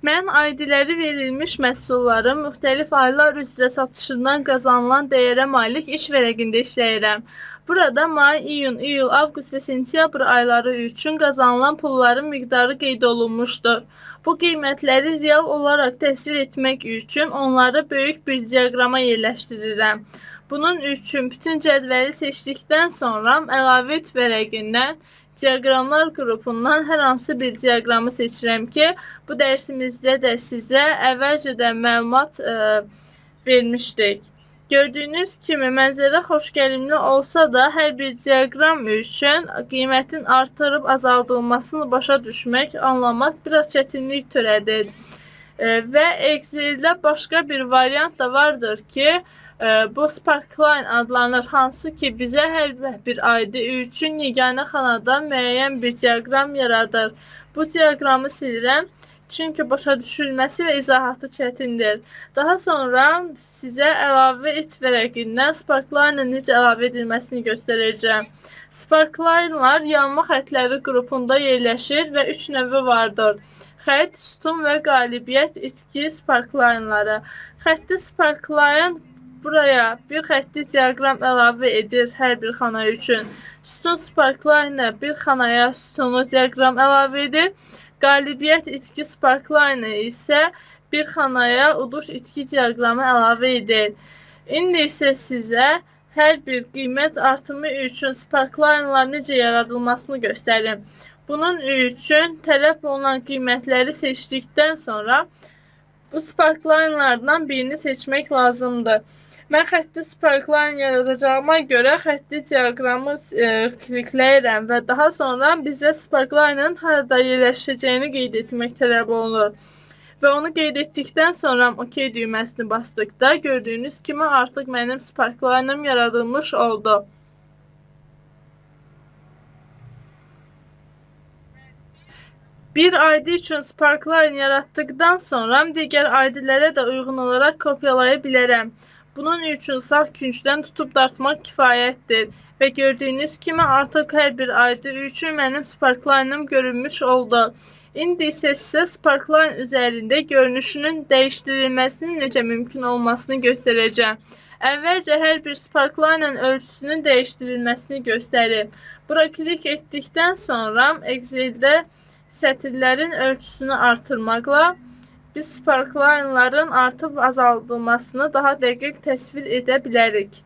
Mən ID-ləri verilmiş məhsulların müxtəlif aylar üzrə satışından qazanılan dəyərə malik iş vərəqində işləyirəm. Burada may, iyun, iyul, avqust və sentyabr ayları üçün qazanılan pulların miqdarı qeyd olunmuşdur. Bu qiymətləri real olaraq təsvir etmək üçün onları böyük bir diaqrama yerləşdirirəm. Bunun üçün bütün cədvəli seçdikdən sonra əlavə et vərəqindən diaqramlar qrupundan hər hansı bir diaqramı seçirəm ki, bu dərsimizdə də sizə əvvəlcədən məlumat vermişdik. Gördüyünüz kimi mənzərə xoşgəlimli olsa da hər bir diaqram üçün qiymətin artırıb azaldılmasını başa düşmək, anlamaq biraz çətinlik törədir. Və Excel-də başqa bir variant da vardır ki, bu Sparkline adlanır, hansı ki bizə hər bir ID üçün yeganə xanada müəyyən bir diaqram yaradır. Bu diaqramı silirəm, çünki başa düşülməsi və izahatı çətindir. Daha sonra sizə əlavə et vərəqindən Sparkline-ın necə əlavə edilməsini göstərəcəm. Sparkline-lar yanma xətləri qrupunda yerləşir və 3 növü vardır. Xətt, sütun və qalibiyyət itki Sparkline-ları. Xəttli Sparkline buraya bir xəttli diaqram əlavə edir hər bir xana üçün. Sütun Sparkline bir xanaya sütunlu diaqram əlavə edir. Qalibiyyət itki Sparkline isə bir xanaya uduş itki diaqramı əlavə edir. İndi isə sizə hər bir qiymət artımı üçün Sparkline-lar necə yaradılmasını göstərim. Bunun üçün tələb olunan qiymətləri seçdikdən sonra bu Sparkline-lardan birini seçmək lazımdır. Mən xəttli Sparkline yaradacağıma görə xəttli diaqramı klikləyirəm və daha sonra bizə Sparkline-ın harada yerləşəcəyini qeyd etmək tələb olunur. Və onu qeyd etdikdən sonra OK düyməsini basdıqda gördüyünüz kimi artıq mənim Sparkline-ım yaradılmış oldu. Bir ID üçün Sparkline yaratdıqdan sonra digər ID-lərə də uyğun olaraq kopyalaya bilərəm. Bunun üçün sağ küncdən tutub dartmaq kifayətdir və gördüyünüz kimi artıq hər bir ID üçün mənim Sparkline-ım görünmüş oldu. İndi isə sizə Sparkline üzərində görünüşünün dəyişdirilməsinin necə mümkün olmasını göstərəcəm. Əvvəlcə hər bir Sparkline-ın ölçüsünün dəyişdirilməsini göstərim. Bura klik etdikdən sonra Excel-də sətirlərin ölçüsünü artırmaqla biz Sparkline-ların artıb azaldılmasını daha dəqiq təsvir edə bilərik.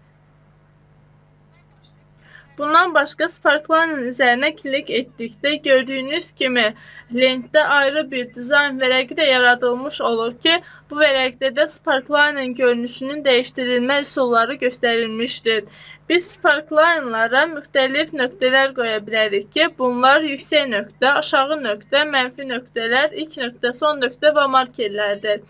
Bundan başqa Sparkline-ın üzərinə klik etdikdə gördüyünüz kimi lentdə ayrı bir dizayn vərəqi də yaradılmış olur ki, bu vərəqdə də Sparkline-ın görünüşünün dəyişdirilmə üsulları göstərilmişdir. Biz Sparkline-lara müxtəlif nöqtələr qoya bilərik ki, bunlar yüksək nöqtə, aşağı nöqtə, mənfi nöqtələr, ilk nöqtə, son nöqtə və markerlərdir.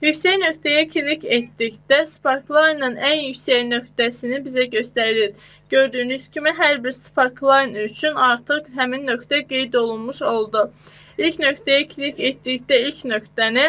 Yüksək nöqtəyə klik etdikdə Sparkline-ın ən yüksək nöqtəsini bizə göstərir. Gördüyünüz kimi hər bir Sparkline üçün artıq həmin nöqtə qeyd olunmuş oldu. İlk nöqtəyə klik etdikdə ilk nöqtəni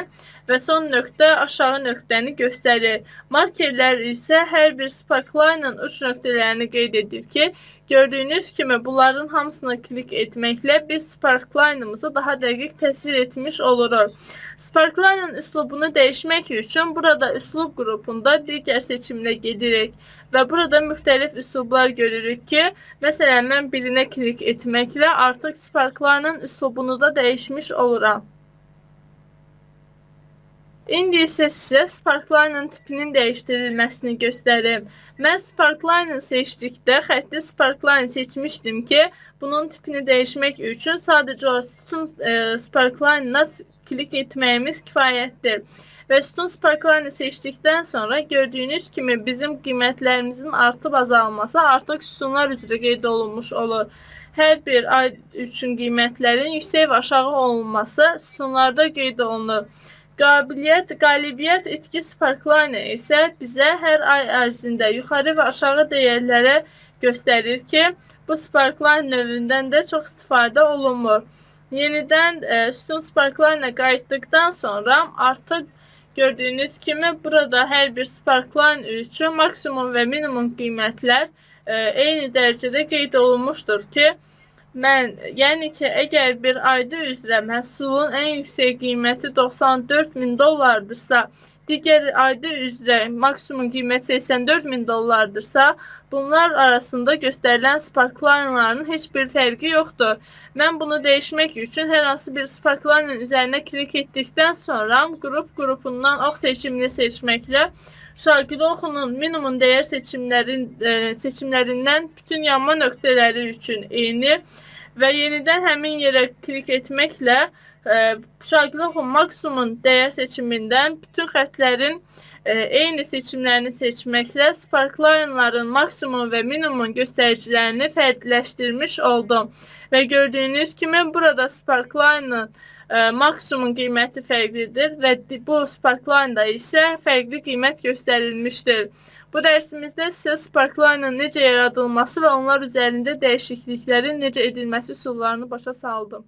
və son nöqtə aşağı nöqtəni göstərir. Markerlər isə hər bir Sparkline-ın uc nöqtələrini qeyd edir ki, gördüyünüz kimi bunların hamısına klik etməklə biz Sparkline-ımızı daha dəqiq təsvir etmiş oluruq. Sparkline-ın üslubunu dəyişmək üçün burada üslub qrupunda digər seçimlə gedirik və burada müxtəlif üslublar görürük ki, məsələn mən birinə klik etməklə artıq Sparkline-ın üslubunu da dəyişmiş oluram. İndi isə sizə Sparkline-ın tipinin dəyişdirilməsini göstərim. Mən Sparkline-ı seçdikdə xəttli Sparkline seçmişdim ki, bunun tipini dəyişmək üçün sadəcə o sütun Sparkline-a klik etməyimiz kifayətdir. Və sütun Sparkline-ı seçdikdən sonra gördüyünüz kimi bizim qiymətlərimizin artıb azalması artıq sütunlar üzrə qeyd olunmuş olur. Hər bir ay üçün qiymətlərin yüksək və aşağı olunması sütunlarda qeyd olunur. Qalibiyyət itki Sparkline isə bizə hər ay ərzində yuxarı və aşağı dəyərlərə göstərir ki, bu Sparkline növündən də çox istifadə olunmur. Yenidən sütun Sparkline-a qayıtdıqdan sonra artıq gördüyünüz kimi burada hər bir Sparkline üçün maksimum və minimum qiymətlər eyni dərəcədə qeyd olunmuşdur ki, Mən, yəni ki, əgər bir ayda üzrə məhsulun ən yüksək qiyməti 94 min dollardırsa, digər ayda üzrə maksimum qiymət 84 min dollardırsa, bunlar arasında göstərilən sparkline-ların heç bir fərqi yoxdur. Mən bunu dəyişmək üçün hər hansı bir sparkline-ın üzərinə klik etdikdən sonra qrup qrupundan ox seçimini seçməklə şagird oxunun minimum dəyər seçimlərindən bütün yanma nöqtələri üçün eyni və yenidən həmin yerə klik etməklə şagird oxun maksimum dəyər seçimindən bütün xətlərin eyni seçimlərini seçməklə sparkline-ların maksimum və minimum göstəricilərini fərqləşdirmiş oldum. Və gördüyünüz kimi burada sparkline-ın maksimum qiyməti fərqlidir və bu sparkline-da isə fərqli qiymət göstərilmişdir. Bu dərsimizdə sizə sparkline-ın necə yaradılması və onlar üzərində dəyişikliklərin necə edilməsi üsullarını başa saldım.